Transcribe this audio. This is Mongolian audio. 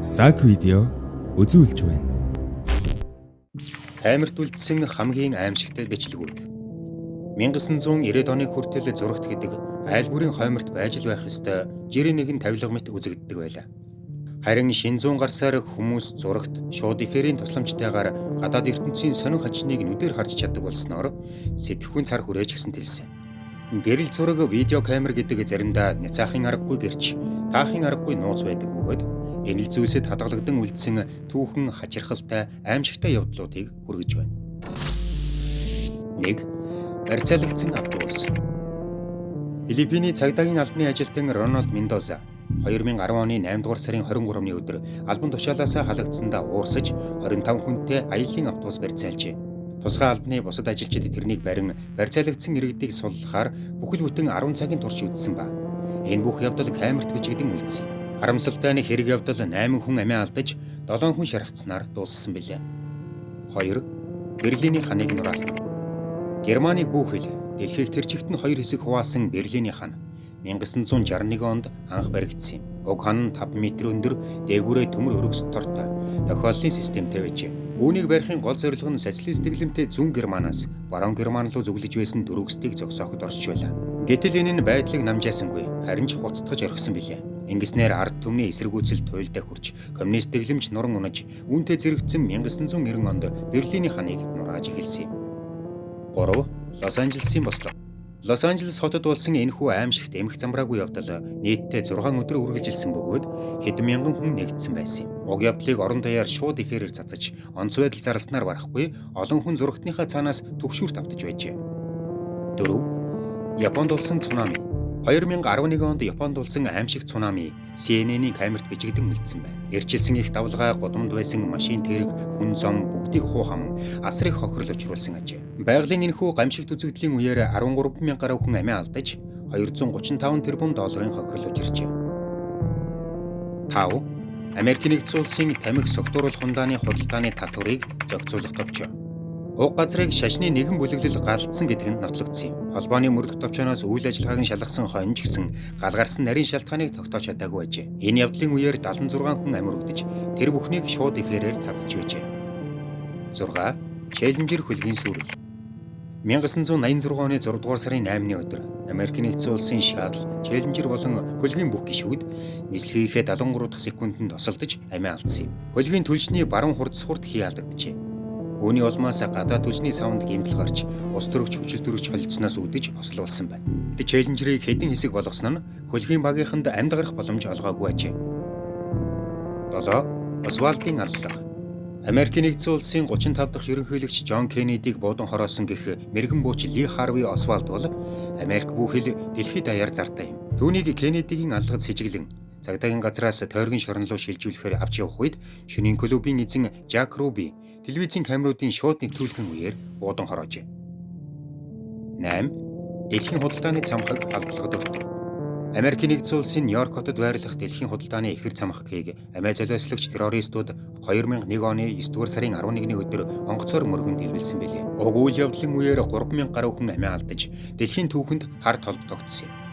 Сак видео үзүүлж байна. Камерт үлдсэн хамгийн аимшигтай бичлэгүүд. 1990-ад оны хүртэл зурагт гэдэг айл бүрийн хойморт байж л байх ёстой жирийн нэгэн тавилга мэт үзэгддэг байлаа. Харин шинэ зуун гарсаар хүмүүс зурагт шууд эфирийн тусламжтайгаар гадаад ертөнцийн сонин хажныг нүдээр харж чаддаг болсноор сэтгэхүйн цар хүрээж гисэн тэлсэн. Гэрэл зураг, видео камер гэдэг заримдаа няцаахын аргагүй гэрч, таахын аргагүй нууц байдаг бөгөөд энэ л зүйлсэд хадгалагдан үлдсэн түүхэн хачирхалтай аимшигтай явдлуудыг хүргэж байна. 1. Барьцаалагдсан автобус. Филиппиний цагдаагийн албаны ажилтан Роналд Мендоза 2010 оны 8 дугаар сарын 23-ны өдөр албан тушаалаасаа халагдсандаа уурсаж 25 хүнтэй аяллаа автобус барьцаалжээ. Тусгай албаны бусад ажилчид тэрнийг барин барьцаалагдсан иргэдийг суллахаар бүхэл бүтэн 10 цагийн турш үдсэн ба. Энэ бүх явдал камерт бичигдэн үлдсэн. Харамсалтай нь хэрэг явдал 8 хүн амиа алдаж 7 хүн шархацсанаар дууссан билээ. 2. Берлиний ханыг нураасан. Германыг бүхэл дэлхийг тэр чигт нь хоёр хэсэг хуваасан Берлиний хан 1961 онд анх баригдсан юм. Уг хан нь 5 м өндөр, дээгүүрээ төмөр өргөс тортой тохиоллын системтэй байжээ. Үүнийг барихын гол зорилго нь социалист дэглэмтэй зүүн Германаас баруун Герман руу зүглэж байсан дөрвөстийг зогсооход орчиж байлаа. Гэтэл энэ нь байдлыг намжаасангүй, харин ч хуцтгаж орхисон билээ. Ингэснээр ард түмний эсэргүүцэл туйлдаа хүрч, коммунист дэглэмж нуран унаж, үүнтэй зэрэгцэн 1990 онд Берлиний ханыг нурааж эхэлсэн юм. 3. Лос Анжелесын бослого. Лос Анжелес хотод болсон энэхүү аимшигт эмх замбраагүй явдал нийтдээ 6 өдөр үргэлжилсэн бөгөөд хэдэн мянган хүн нэгдсэн байсан юм. Уг явдлыг орон даяар шууд эфирээр цацаж, онц байдал зарласнаар барахгүй олон хүн зурагтныхаа цаанаас түгшүүрт автаж байжээ. 4. Японд болсон цунами. 2011 онд Японд болсон аимшиг цунами CNN-ийн камерт бичигдэн үлдсэн байна. Эрчилсэн их давлгаа гудамд байсан машин тэрэг, хүн зам бүгдийг хуу хаман асар их хохирол учруулсан ажээ. Байгалийн энэхүү гамшигт үзэгдлийн үеэр 13 мянган гаруй хүн амиа алдаж 235 тэрбум долларын хохирол учирчээ. 5. Америкийн нэгдсэн улсын тамхи согтууруулах хундааны худалдааны татварыг зохицуулах товчоо. Уг газрыг шашны нэгэн бүлэглэл галдсан гэдэг нь нотлогдсон юм. Холбооны мөрдөх товчооноос үйл ажиллагааг нь шалгасан хойно ч гэсэн гал гарсан нарийн шалтгааныг тогтоож чадаагүй байжээ. Энэ явдлын үеэр 76 хүн амь өргөдөж тэр бүхнийг шууд эфирээр цацж байжээ. 6. Челленжер хөлгийн сүүрэл. 1986 оны 6 дугаар сарын 8-ны өдөр Америкийн нэгдсэн улсын шатл, Челленжер болон хөлгийн бүх гишүүд нислэгийнхээ 73 дахь секундэд осолдож амиа алдсан юм. Хөлгийн түлшний баруун хурдсхурд хий алдагджээ. Үүний улмаас гадаад түлшний савнд гэмтэл гарч ус төрөгч хүчил төрөгч холилдсоноос үүдэж ослуулсан байна. Челленжерийг хэдэн хэсэг болгосон нь хөлгийн багийнханд амьд гарах боломж олгоогүй ажээ. 7. Освальдын аллага. Америкийн нэгдсэн улсын 35 дахь ерөнхийлөгч Джон Кеннедиг буудан хороосон гэх мэргэн бууч Ли Харви Освальд бол Америк бүхэл дэлхийд даяар зартай юм. Түүнийг Кеннедигийн аллагад сэжиглэн цагдаагийн газраас тойргийн шорон руу шилжүүлэхээр авч явах үед шөнийн клубын эзэн Жак Руби телевизийн камеруудын шууд нэвтрүүлгийн үеэр буудан хороожээ. 8. Дэлхийн худалдааны цамхаг халдлагад өртөв. Америкийн нэгдсэн улсын Нью-Йорк хотод байрлах дэлхийн худалдааны ихэр цамхагийг амиа золиослогч террористууд 2001 оны 9 дугаар сарын 11-ний өдөр онгоцоор мөргөн дэлбэлсэн билээ. Уг үйл явдлын үеэр 3000 гаруй хүн амиа алдаж дэлхийн түүхэнд хар толбо тогтсон юм.